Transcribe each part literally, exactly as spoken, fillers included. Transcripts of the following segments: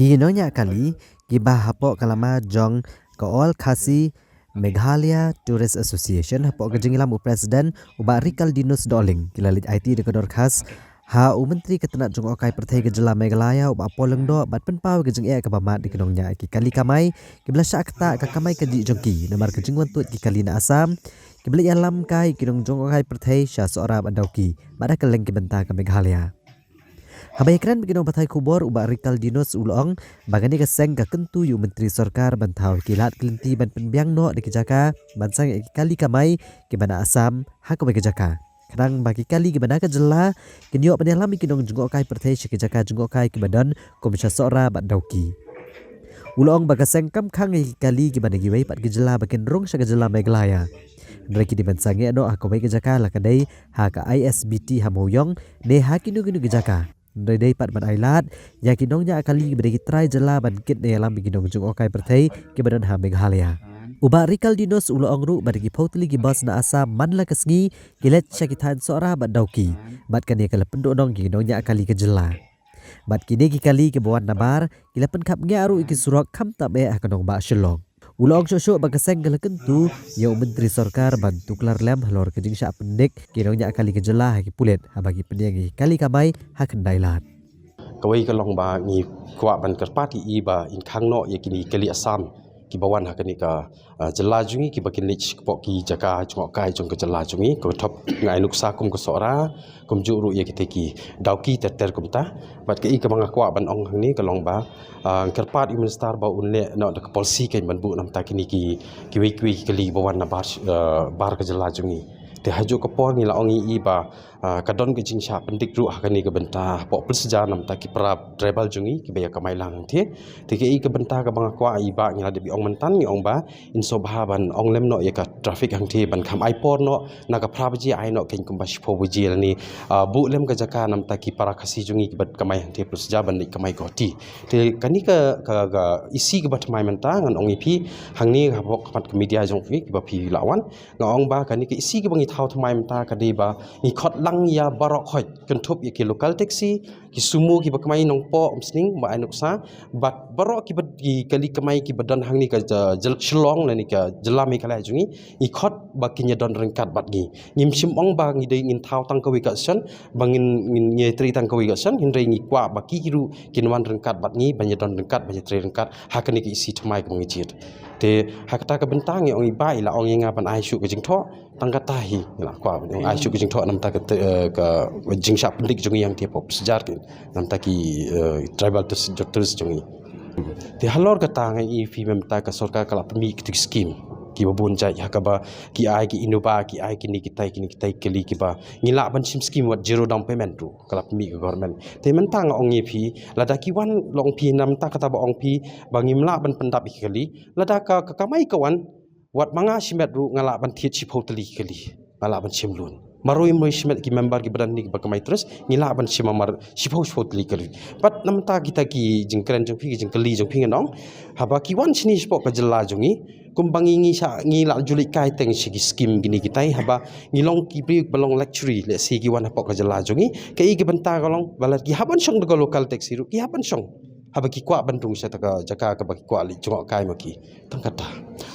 Ki nongñiah kali kiba hapoh ka lama jong ka All Khasi Meghalaya Tourist Association hapoh ka jingïalam u President u Bah Rikaldinus Dohling ki la leit aiti da ka dorkhas ha u Myntri ka tnat jngohkai pyrthei ka jylla Meghalaya u Bah Paul Lyngdoh bad pynpaw ka jingeh kaba mad da ki nongñiah ki kali kamai kiba la shah ktah ka kamai kajih jong ki namar ka jingwan tuid ki kali na Assam kiba la ïalam kai ki nongjngohkai pyrthei sha Sohra bad Dawki bad ha kylleng ki bynta ka Meghalaya. Haba ïakren bad ki nongpathai khubor u Bah Rikaldinus u la ong ba kane ka seng ka kyntu ïa u Myntri Sorkar ban thaw ki lad ki lynti ban pynbiang noh da ki jaka ban sangeh ki kali kamai kiba na Assam ha kawei ka jaka. Khnang ba ki kali kiba na ka jylla kin ïoh ban ïalam ïa ki nongjngohkai pyrthei sha ki jaka jngohkai kiba don kum sha Sohra bad Dawki. U la ong ba ka seng kam khang ïa ki kali kiba na kiwei pat ki jylla ba kin rung sha ka jylla Meghalaya. Hynrei ki dei ban sangeh noh ha kawei ka jaka la ka dei ha ka I S B T ha Mawïong ne ha kino kino ki jaka. Hynrei dei pat ban ai lad ïa ki nongñiah kali kiba dei ki trai jylla ban kit ne ïalam ïa ki nongjngohkai pyrthei kiba don ha Meghalaya. U Bah Rikaldinus u la ong ruh ba da ki phew tylli ki bus na Assam man la ka sngi ki leit sha ki thaiñ Sohra bad Dawki bad kane ka la pynduhnong ïa ki nongñiah kali ka jylla. Bad kine ki kali kiba wan nabar ki la pynkhapngiah ruh ïa ki surok khamtam eh ha ka nongbah Shillong. U la ong shuh shuh ba ka seng ka la kyntu ïa u Myntri Sorkar ban tuklar lem halor ka jingshah pyndik ki nongñiah kali ka jylla ha ki pulit haba ki pynïeng ïa ki kali kamai ha khyndai lad. Kawei ka long ba ngi kwah ban kyrpad ïa i ba in khang noh ïa kine ki kali Assam kiba wan ha kane ka, ah, jylla jong ngi kiba kin leit shapoh ki jaka jngohkai jong ka jylla jong ngi, ka thop nga ai nuksa kum ka Sohra, kumjuh ruh ïa kita ki Dawki ter ter kumta. Bad kaei kaba nga kwah ban ong hangne ka long ba, ah, kyrpad ïa u Minister ba un leh noh da ka policy kein ban buh namta kine ki, kiwei kiwei ki kali ba wan nabar, ah, bar ka jylla jong ngi. Te ha juh ka por ngi la ong ïa i ba, ah, ka don ka jingshah pyndik ruh ha kane ka bynta hapoh Pulsja namta ki para tribal jong ngi kiba ïa kamai lang hangtei. Te kaei ka bynta kaba nga kwah ïa i ba ngi la dep ïa ong mynta ngi ong ba in sngewbha ban ong lem noh ïa ka traffic hangtei ban kham ai por noh na ka phra baje ai noh kein kumba shiphew baje lane, ah, buh lem ka jaka namta ki para Khasi jong ngi kiba kamai hangtei Pulsja ban leit kamai Guwahati. Te kane ka, ka, ka isi kaba thymmai mynta ngan ong ïa phi hangne hapoh khmat ka media jong phi kiba phi la wan. Nga ong ba kane ka isi kaba ngi thaw thymmai mynta ka dei ba ngi khot lang ïa baroh khoit kynthup ïa ki local taxi, ki sumo kiba kamai Nongpoh Umsning ba ai nuksa, bad baroh kiba ki kali kamai kiba don hangne ka ja-, jyl-, Shillong lane ka jylla Meghalaya jong ngi, ngi khot ba kin ïa don ryngkat bad ngi. Ngim shym ong ba ngi dei ngin thaw tang kawei ka session, ba ngin, ngin ïa trei tang kawei ka session, hynrei ngi kwah ba ki ruh kin wan ryngkat bad ngi, ban ïa don ryngkat, ban ïa trei ryngkat, ha kane ka isi thymmai kaba ngi jied. Te ha kata ka bynta ngi ong i ba i la ong ïa nga ban ai shuh ka jingthoh, tang kata hi, ngi la kwah ban ai shuh ka jingthoh namta ka te-, eh, ka jingshah pyndik jong ngi hangtei hapoh Pulsja kein, namta ki, eh, tribal tourist, tourist jong ngi. Te halor kata nga ïa phi mynta ka sorkar ka la pynmih kito ki skim kiba bun jait ha kaba ki ai ki Innova, ki ai kine kitai, kine kitai kali kiba ngi lah ban shim skim wat zero down payment ruh ka la pynmih ka government. Te mynta nga ong ïa phi, lada ki wan, long phi namta kata ba ong phi ba ngim lah ban pyndap ïa ki kali, lada ka, ka kamai ka wan, wat ma nga shimet ruh nga lah ban thied shiphew tylli ki kali. Nga lah ban shim loan. Marwei marwei shimet ki member kiba don hangne kiba kamai trust, ngi lah ban shim mar shiphew shiphew tylli ki kali. Bad namta kita ki jingkren jong phi, ki jingkylli jong phi ngan ong, haba ki wan shane shapoh ka jylla jong ngi, kumba ngi, ngi shah, ngi lah ju leit kai teng sha ki skim kine kitai, haba ngi long ki briew ba long luxury, lehse ki wan hapoh ka jylla jong ngi, kaei ka bynta ka long, ba lada ki hap ban shong da ka local taxi ruh, ki hap ban shong. Haba ki kwah ban rung sha kata ka jaka kaba ki kwah leit jngohkai ma ki. Tang kata.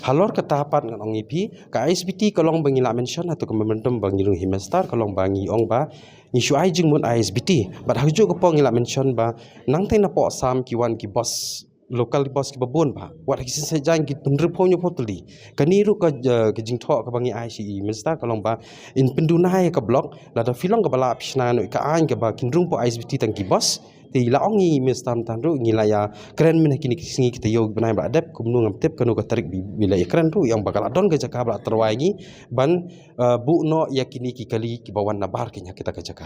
Halor kata pat ngan ong ïa phi, ka I S B T ka long ba ngi la mention ha kato ka memorandum ba ngi rung hi Minister, ka long ba ngi ong ba ngi shu ai jingmut I S B T. Bad ha kajuh ka por ngi la mention ba nangtei napoh Assam ki wan ki bus, local bus kiba bun bha. Wat ha ki sien sait jaiñ ki pynriew phew hynñiew phew tylli. Kane ruh ka, eh, ka jingthoh kaba ngi ai sha i Minister ka long ba in pynduna ïa ka block, lada phi long kaba lah phi shna noh ïa ka aiñ kaba kin rung hapoh I S B T tang ki bus. Te i la ong i Minister mynta ruh ngi la ïa kren mynta ha kine ki sngi ki taïew ki bnai ba la dep, kumno ngam tip kano ka tarik ba i la ïa kren ruh, i ong ba ka la don ka jaka ba la tyrwa ïa ngi ban, eh, buh noh ïa kine ki kali kiba wan nabar kein ha kita ka jaka.